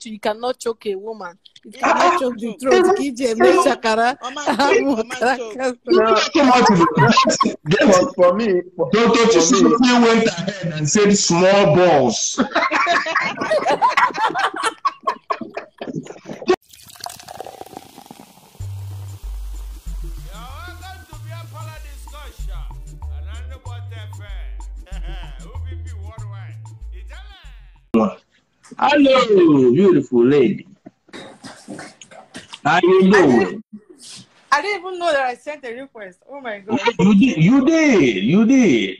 you cannot choke a woman. You cannot choke the throat. But for me, Dr. Chisophia went ahead and said small balls. Hello, beautiful lady. How you doing? I didn't even know that I sent a request. Oh my God. You did.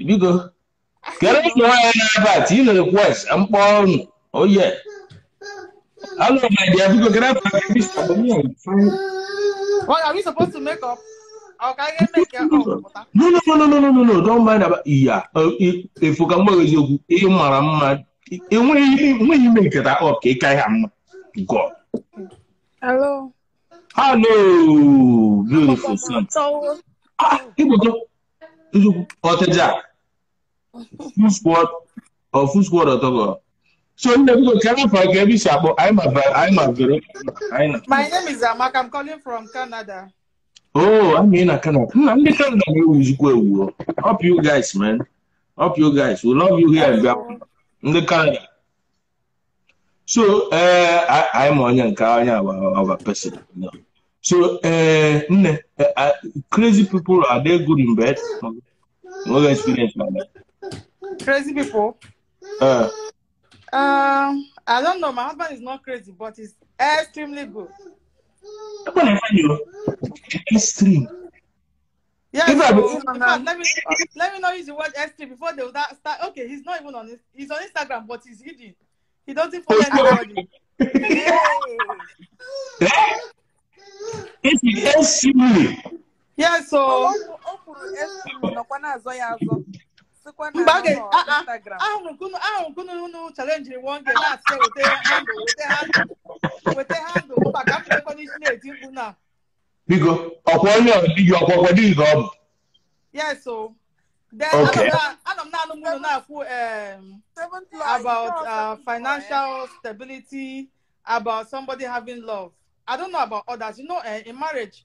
You go. Can I go ahead? You know the request. I'm born. Oh yeah. Hello, my dear. You go. Can I? What are we supposed to make up? Or can I make it up? No. Don't mind about if you can make it, when you make that up, God. Hello. Hello, beautiful son. Here we go. Oteja. Full squad or Togo. So you never go carry for Gaby Sabo. I'm a very. My name is Amak. I'm calling from Canada. Oh, I'm in Canada. I'm the Canada. Up you guys, man. Up you guys. We love you here in the Canada. So I'm on our person. No. So crazy people, are they good in bed? What experience like that? Crazy people? I don't know. My husband is not crazy, but he's extremely good. Extreme. Yeah, so, in fact, let me not use the word extreme before they will start. Okay, he's not even on it. He's on Instagram, but he's hidden. He doesn't follow anybody. It's extremely. Yeah, so. Challenge one game. With the handle. Because yeah, so then okay. I'm not about financial stability, about somebody having love. I don't know about others. You know, in marriage,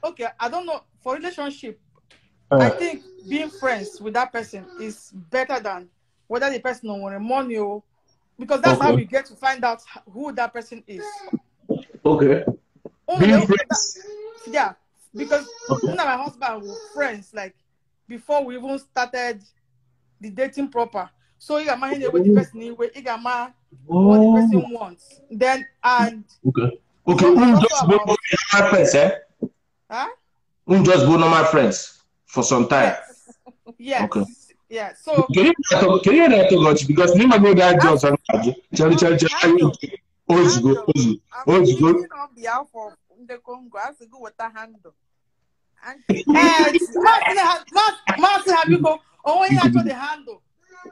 okay, I don't know. For relationship, I think being friends with that person is better than whether the person wants money or, because that's how we get to find out who that person is. Okay. Being friends. Yeah, because me and my husband were friends like before we even started the dating proper. So you got my what the person needs, you got my what the person wants. Then and okay. Just go my friends, eh? Huh? Just go my friends for some time. Yes. Okay. Yeah. So can you talk because never go that jobs and Old go. On behalf of the Congo, I have to go with the handle. Have you go? Oh, you have to the handle.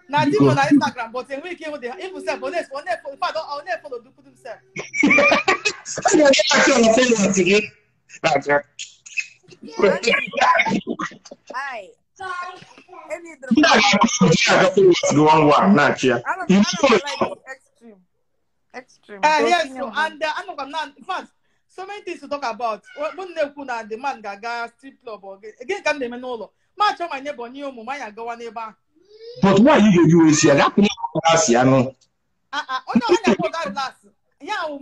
Now, this on Instagram, but when we came with the if we say for this, I'll never follow do put himself. Hi. Extreme. Yes, so, and I'm not, in fact, so many things to talk about. When they put the man gaga strip club or again, can they know? Much of my neighbor knew my go neighbor. But why you here? That last year, no. Oh no, I put that last. Yeah,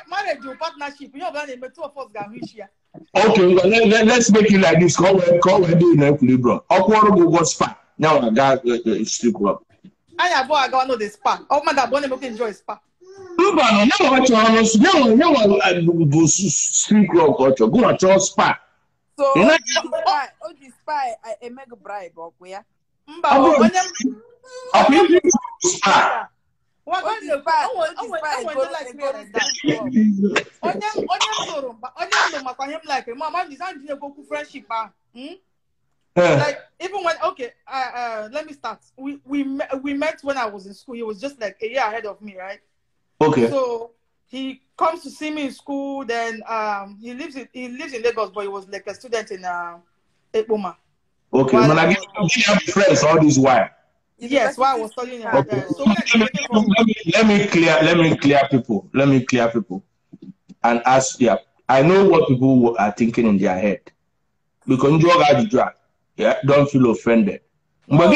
marriage or partnership. You know, the two of us got rich here. Okay, let's make it like this. Call we do in equilibrium. Okoro go spa. Now I got strip club. I have I go know the spa. Oh man, that bonnet enjoy spa. No, street club culture. Go and tell spa. So, the spy, I make a bribe, okay? Spa. What is spy? Like even when let me start. We met when I was in school. He was just like a year ahead of me, right? Okay. So he comes to see me in school. Then he lives in Lagos, but he was like a student in Ekpoma. Okay, man, I have friends all this while. Yes, while I was studying. So when I graduated from let me clear people. Let me clear people and ask. Yeah, I know what people are thinking in their head because you drag. Yeah, don't feel offended. No. I'm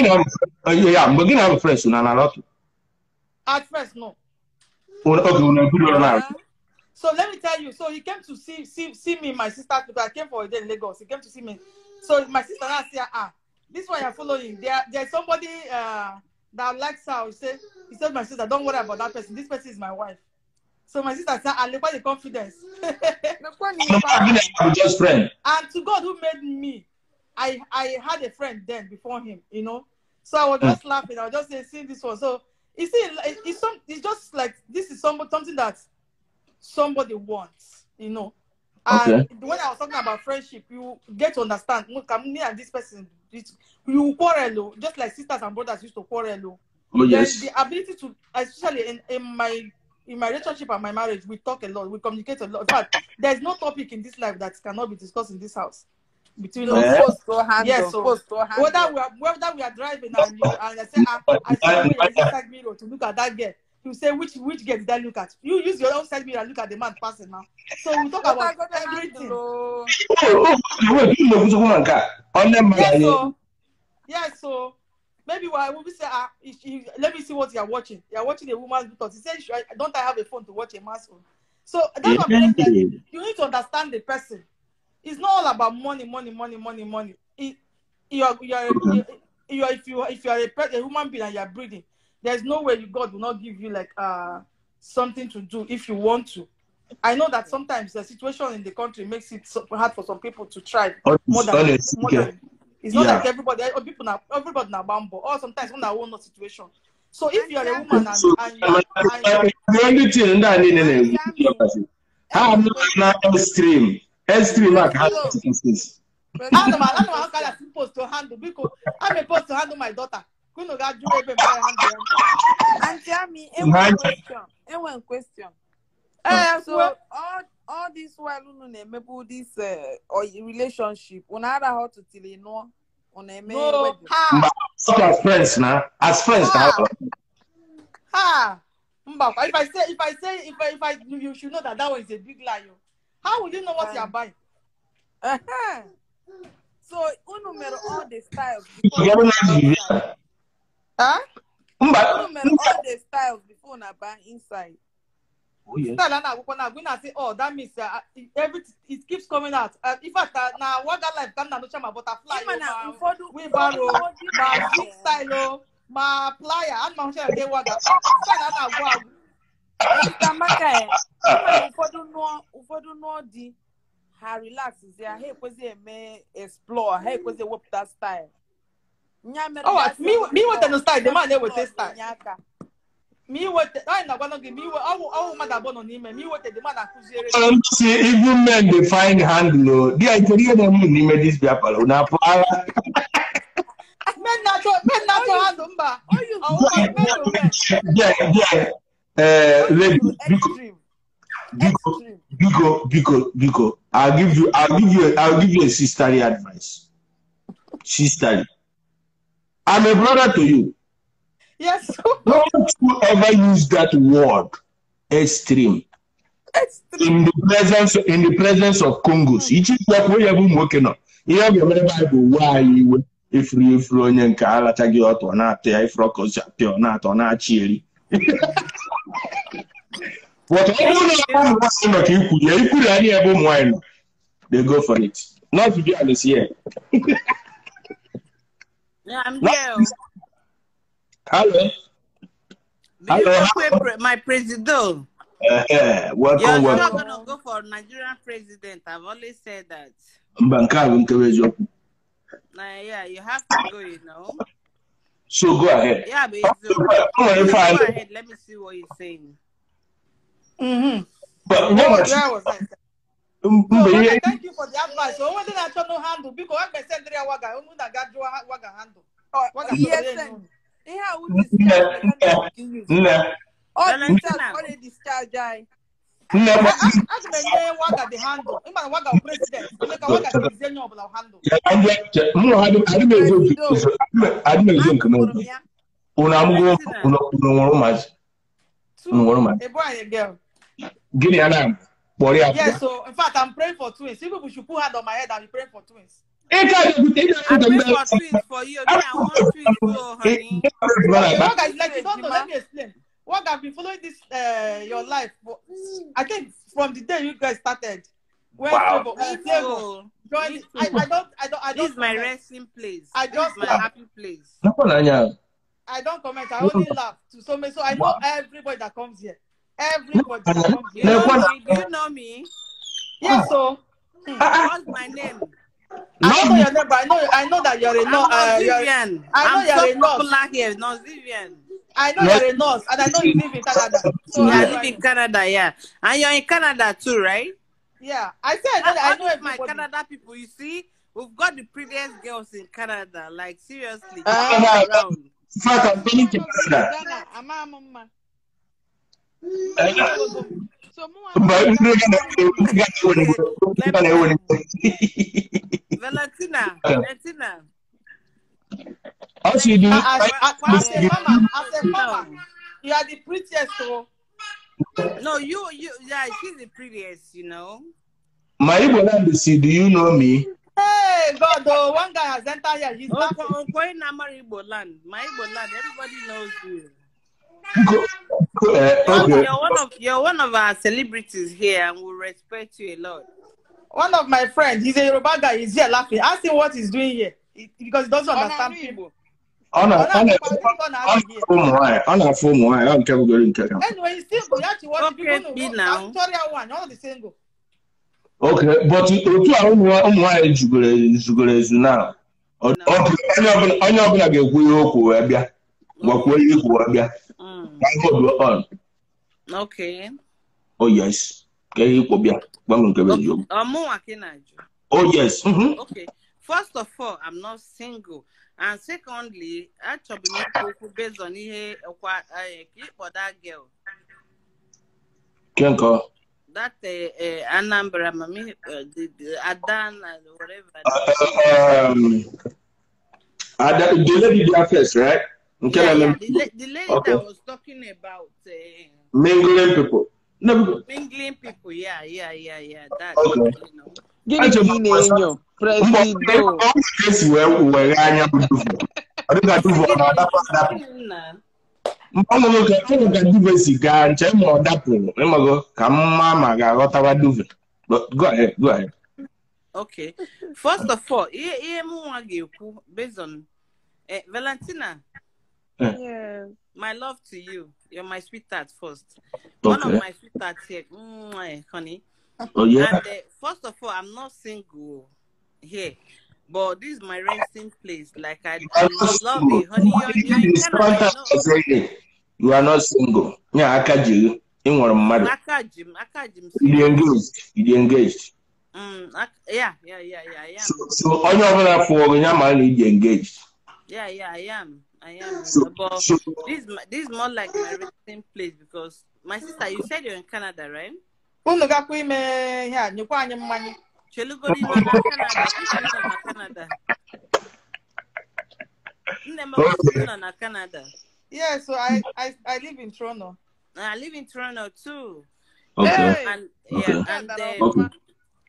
beginning to have a friend soon and a lot. At first, no. Okay, so let me tell you. So he came to see me, my sister, because I came for a day in Lagos. He came to see me. So my sister now said, this one you're following. There's somebody that likes her. He said, my sister, don't worry about that person. This person is my wife. So my sister said, I'll the confidence. I'm just friend. And to God who made me, I had a friend then before him, So I was just laughing. I was just saying, seeing this one. So you see, it's just like this is something that somebody wants, And when I was talking about friendship, you get to understand. Look, me and this person, you quarrel, just like sisters and brothers used to quarrel. Oh yes. The ability to, especially in my relationship and my marriage, we talk a lot, we communicate a lot. In fact, there's no topic in this life that cannot be discussed in this house between us. Yes, so whether we are driving and I say I see you using side mirror to look at that girl, you say which girl did I look at? You use your own side mirror and look at the man passing now. So we talk about everything. Yes, so maybe why we say let me see what you are watching. You are watching a woman's because he says, don't I have a phone to watch a man's phone? So that's what I'm saying. You need to understand the person. It's not all about money. If you are a human being and you are breathing, there's no way God will not give you like something to do if you want to. I know that sometimes the situation in the country makes it so hard for some people to try more than it's not like everybody now bambo, or sometimes when I want no situation. So if you're a woman and extreme like how I'm supposed to handle because I'm supposed to handle my daughter. One question. So all this while maybe this relationship, how to tell no, as friends now. As friends if I you should know that one is a big lie. How will you know what you are buying? So numero all the styles. Numero all the styles before na buy inside. Oh yes. Oh, that means everything it keeps coming out. In fact, now what that life come na no chama butterfly. We borrow my big style, my plier, and my share dey waga. Style na go. Tamaka ufodu no di ha relax there hey kwezi me explore hey kwezi work that style me what the style the man dey with style me what I na gonna give me what mother born on him me what the man akuziere see even men dey find handle they are telling them ni me this people na para men natural handle mba lady Biko, I'll give you a sisterly advice. Sisterly. I'm a brother to you. Yes. Don't you ever use that word extreme. In the presence of Congos. Each is what we have been working on. You have your Bible why you if you and Kala Tagi or not, if Rocco's or not on our cheery. Whatever you could any able wine, they go for it. Not to be honest here. Yeah, I'm here. Hello. Hello. My president. Welcome. You're not gonna go for Nigerian president. I've always said that. Yeah, you have to go, So go ahead. Yeah, but go ahead. Let me see what you're saying. But thank you for the advice. So when did I turn no handle? Because I said there waga, only that got waga handle. Yes, yeah, already discharge. Never. I waga the handle. Ima waga president. Make a waga the design of the handle. I didn't Unamugo, Unamugo, Two, a boy and a girl. Give me an arm. Yes, so in fact, I'm praying for twins. If people should put hand on my head, I'll be praying for twins. I pray for twins for you. Me, I want twins too, honey. Okay, what guys, like you don't know, let me explain. What I've been following this your life for, I think from the day you guys started. When Wow. Flavor joined, I don't. This is my resting place. I just my happy place. I don't comment. I only laugh to so many. So I know everybody that comes here. Everybody that comes here. Do you know me? Yes, so. What's my name? I don't know your name, but I know that you're a nurse. Vivian. I know you're a nurse. Popular here, not Vivian. I know you're a nurse, and I know you live in Canada. So yeah, I live in Canada, yeah. And you're in Canada too, right? Yeah. I said I know my Canada people. You see, we've got the prettiest girls in Canada. Like seriously. Around. In fact, I'm going to Canada. Valentina. As you do, as a mama, you are the prettiest. So. No, you, yeah, she's the prettiest, you know. My Igbo, do you know me? Hey, God, though, one guy has entered here. He's not going to Igbo land. My Igbo land, everybody knows you. Okay. You're one of our celebrities here, and we respect you a lot. One of my friends, he's a Yoruba guy. He's here laughing. Ask him what he's doing here because he doesn't understand people. Anyway, he's single. You have to watch people now. Victoria one, all the single. Okay, but you are now. Okay. Oh yes. Oh yes. Okay. First of all, I'm not single. And secondly, actually, based on here, for that girl. Kenko. That Anambra, mami, the Adan, whatever. The lady there first, right? Yeah, the lady that was talking about mingling people. No, mingling people, yeah. That, okay. You know. Go ahead. Okay. First of all, based on Valentina. Yeah. My love to you. You're my sweetheart first. Okay. One of my sweethearts here, honey. Oh yeah. And first of all, I'm not single here, but this is my resting place. Like I love you, honey. You're in Canada, you are not single. Yeah, Akajim. You engaged. Yeah. So on your for when you engaged. Yeah, I am. But this is more like my resting place because my sister, you said you're in Canada, right? Canada. Yeah, so I live in Toronto. I live in Toronto too. Okay. And okay.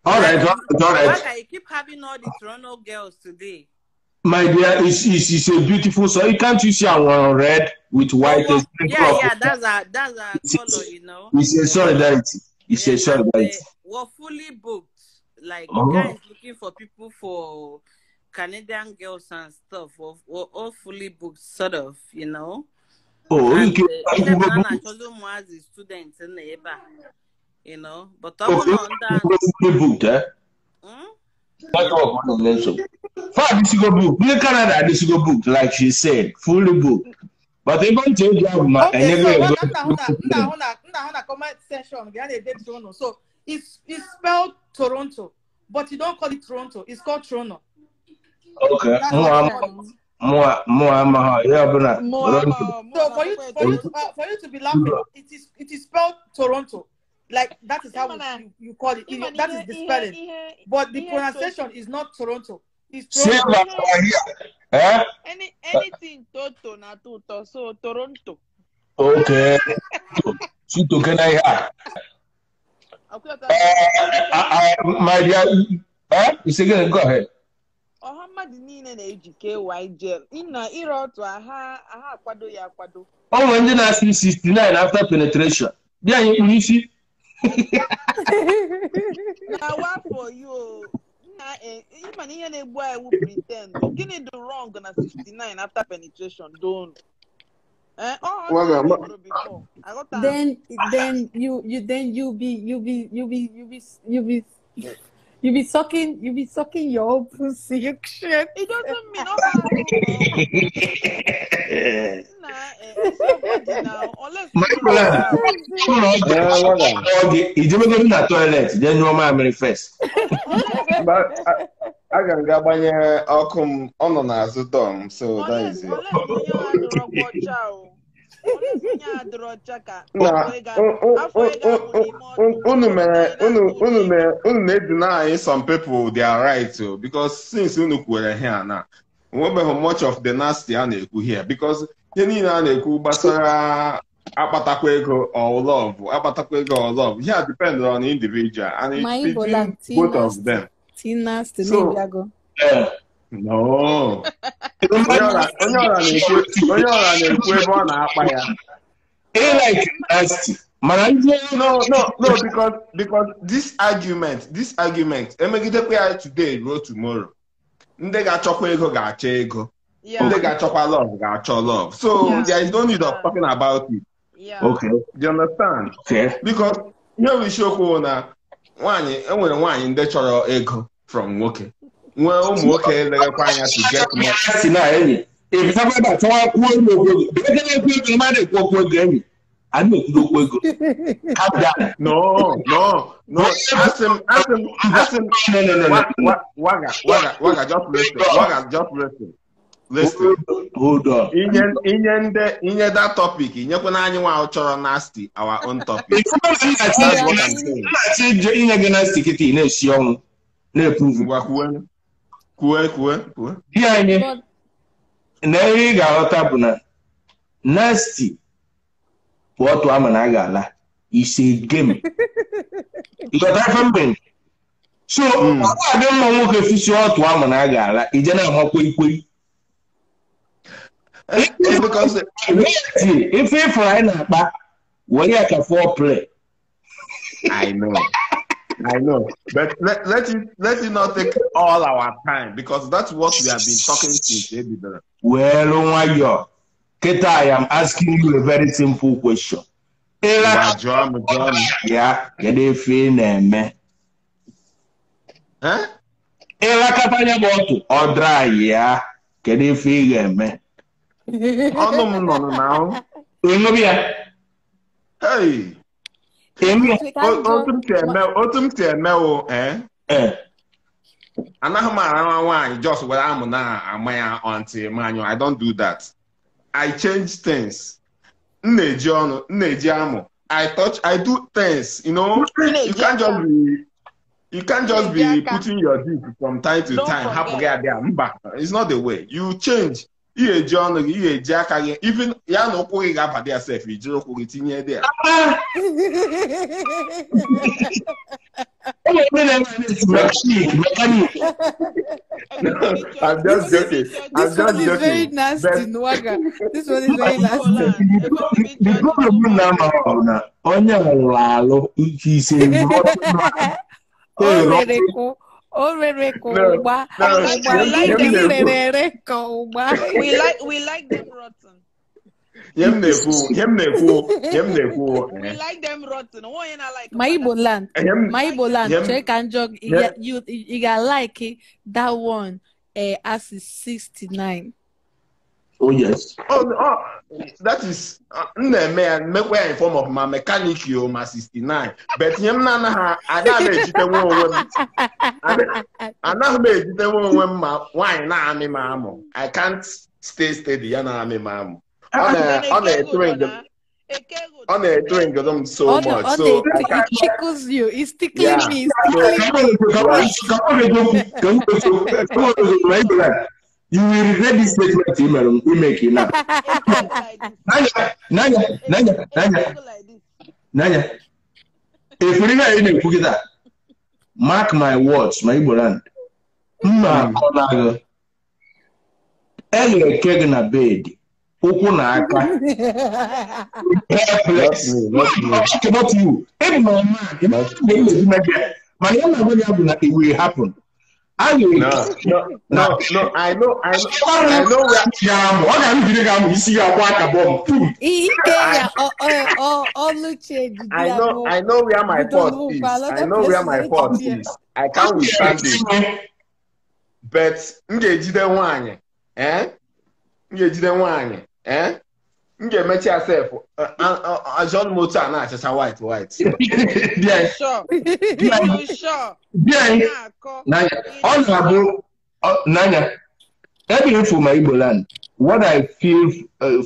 All right. Why can you keep having all the Toronto girls today? My dear, it's a beautiful. So you can't you see our red with white? Yeah, that's a color, you know. It's a solidarity. It's a solidarity. We're fully booked. Like guys looking for people for Canadian girls and stuff. We're all fully booked, sort of, you know. Oh, and, okay. As a student in the you know, but I'm not fully booked, eh? This go book. In Canada, this go book, like she said, fully booked. But even change comment section. So it's spelled Toronto, but you don't call it Toronto. It's called Toronto. Okay. So for you to be laughing, it is spelled Toronto. Like that is how you call it. That is the spelling. But the pronunciation is not Toronto. It's Save Toronto. our here. Anything Toto na Toto, so Toronto. Okay. So to can I my dear, you say go ahead. Mmadụ niile na-eji KY gel. Ire otu aha akwado ya akwado. Oh, when you ask 69 after penetration. Yeah, you see. Now what for you? Even ihe na-egbu I will pretend. Gịnị do wrong na 69 after penetration? Don't. Then you be sucking your own pussy. It doesn't mean na toilet, then you want first. But I can go by Okum on azụ dom, so that is it. Unu deny some people their right to, because since unu kwere here now, we have much of the nasty na-ekwu here, because ihe niile a na-ekwu gbasara akpatakwa ego or love, here depends on the individual and it's between both of them. So, no. Onye ọra na-ekwu ebe ọ na-akpa ya. No, because this argument, emegidekwa ya today ruo tomorrow. Ndị ga-achọkwa ego ga-achọ ego. Ndị ga-achọkwa love ga-achọ love. So there is no need of talking about it. Yeah. Okay. Do you understand? Okay. Because here we show na enwere nwaanyị ndị chọrọ ego from nwoke. Nwe ụmụ nwoke legekwa anya to get money. If you talk about how No. Ask him. Waga, just listen. Hold on. In that topic, in your chọrọ nasty, our own topic. That's what I'm saying. Kue. Na ga-aghọta bụ na nasty bụ otu ama na agala ise game. Ịghọta ife mbe. So, ọ adị mma nwoke fisi otu ama na agala ije na-amakwa ikwe. Because if ịfụrụ anyị na-akpa were ya ka foreplay. I know, but let it not take all our time, because that's what we have been talking to. Well, Nwayo, Keta, I am asking you a very simple question. Yeah, get me. Huh? Ela katanya botu or dry, yeah, get a figure, me. Oh, no, now. Hey. Otum teme Anahama just where I'm now my auntie manual. I don't do that. I change things. I do things, you know. You can't just be putting your dick from time to time. It's not the way. You change. Even ya no kwughị ga-aba there self ijiri okwu gị tinye there. I'm just joking. This one is very nasty, Nwaga. This one is very nasty. The problem now, onye alalo isi We like them rotten. We like them rotten. My Igbo land. Check and jog. You got like it. That one. As is 69. Oh yes. That is in form of my mechanic my 69. But him na I can't stay steady. On a train. On a drink them so much. So it tickles you. It's tickling me. It's tickling me. You will regret this statement you make it now. Nanya. If we didn't even put that, mark my words, my Igbo Ele keg na bed. Ụkwụ na aka. Not you. Every man, it will happen. No, I know. What I'm doing, you see your water bomb. I know where my fault is. I know where my fault is. I can't withstand it. But ngejide nwanyị, ngejide nwanyị, ngemechi yourself. John Motor na achacha white. Yeah. Sure. Yeah. Nanya. Honorable Nanya. Every for my Igbo land, what I feel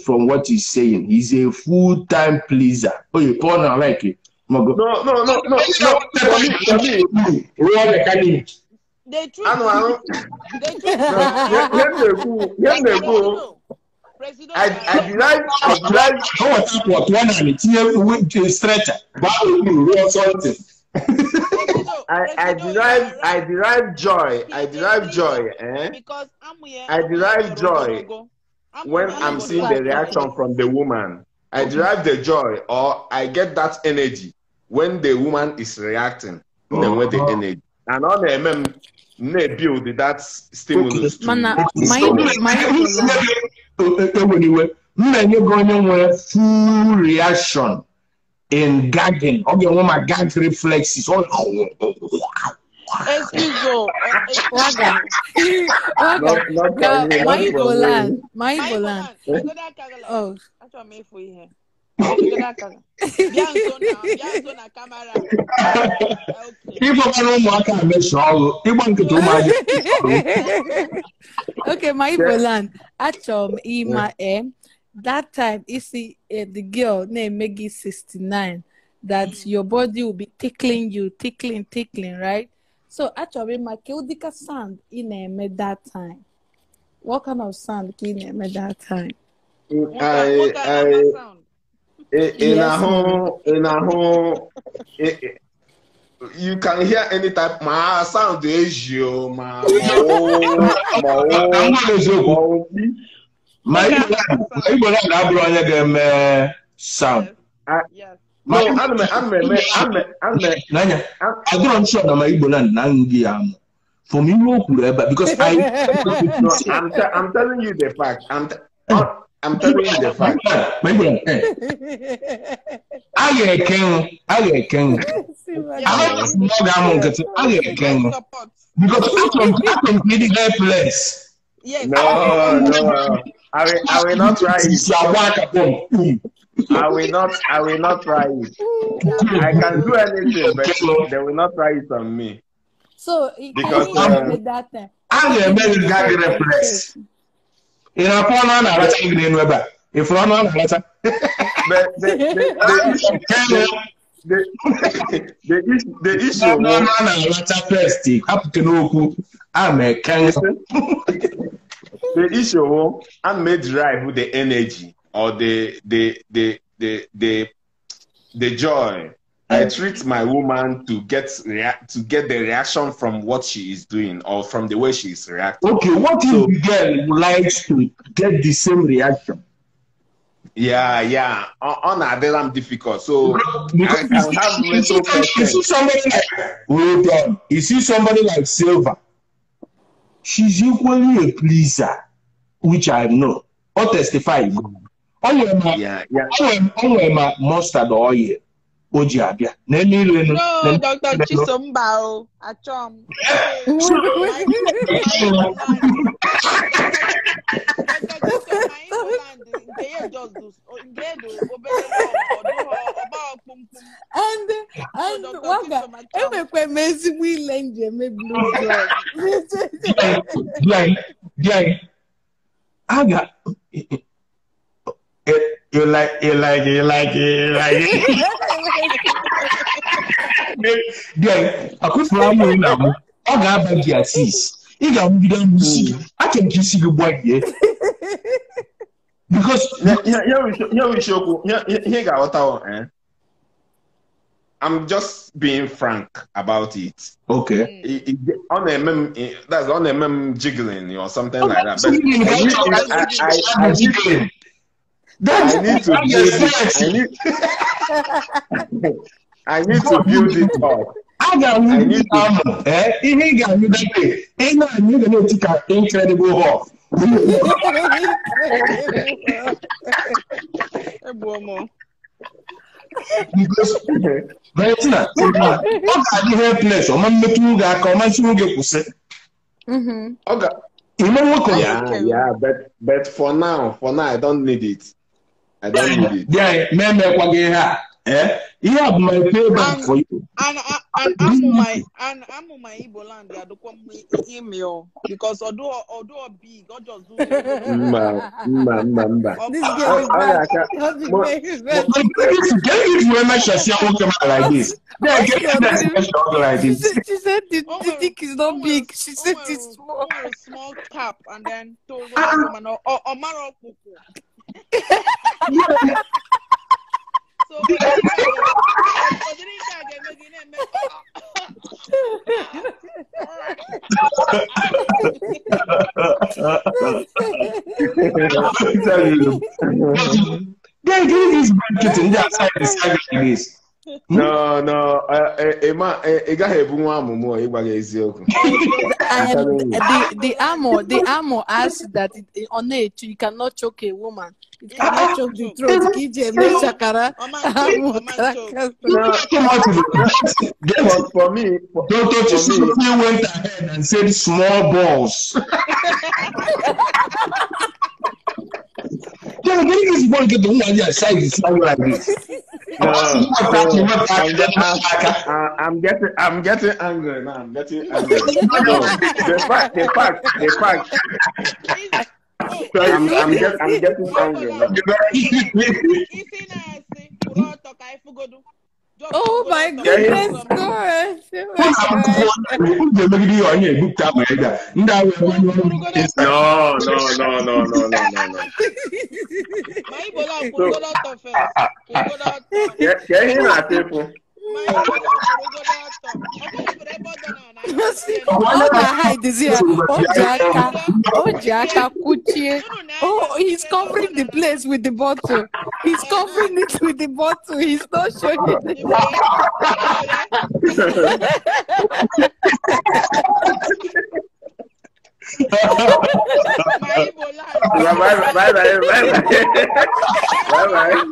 from what he's saying, he's a full-time pleaser. Oh, you porn like it. No. For me. They treat I know. I derive joy. Because I derive joy when I'm seeing the reaction from the woman. I derive the joy, or I get that energy when the woman is reacting. With the energy, and all the build that stimulus. You're going to full reaction in gagging. Okay, when my gag reflexes. My Igbo. Oh. That's what made for you. Okay, my Igbo land. That time, you see the girl named Maggie 69, that your body will be tickling you, tickling, right? So actually, my Keudika sound in that time. What kind of sound in that time? What kind of sound? In a home, you can hear any type. My sound is you, my sound. Yes. No, I'm sure that my Igbo land for me, because I'm telling you the fact. I'm telling you the fact. I can. Because I'm really helpless. Yes. No. I will not try it. I will not try it. I can do anything, but they will not try it on me. So because that time. I am a gag reflex. In a phone on a even in Weber. If I'm on a letter, the issue the issue I may drive with the energy or the joy. I treat my woman to get the reaction from what she is doing or from the way she is reacting. Okay, what if the girl likes to get the same reaction? Yeah. On a day I'm difficult. So I can have little you see somebody like Silva. She's equally a pleaser, which I know. Or testify. Yeah. My mustard oil. No, Dr. Chisombao. Achom. And Waga, every amazing we lend you maybe You like it. Then I could fly more now. I got back here sis. You got me down music. I can kiss you boy here. Because I'm just being frank about it. okay. That's on MM jiggling or something like that. But I need to build it. I need to build it up. I got you he got you that way. Ain't no you gonna take an incredible off. Because Valentina, I helpless. Or man make you go come and you get pussy. Okay. Yeah, but for now, I don't need it. I don't need it. Yeah, man, you have my payback for you. And I'm on my Igbo land. They do come email because although big, I just do. This girl is bad. Like this. She said the dick is not big. She said it's small. A small cap and then to woman or Maro. So they do this blanket and that's how the saga is. No, the armor asks that on it you cannot choke a woman. It cannot choke the throat. For me, Dr. Sophie went ahead and said small balls. Yeah, this one get the one on the side is like this. I'm getting angry now. I'm getting angry. No, the fact. So I'm getting angry now. Oh my goodness, God. Oh, he's covering the place with the bottle. He's covering it with the bottle. He's not showing it. Bye.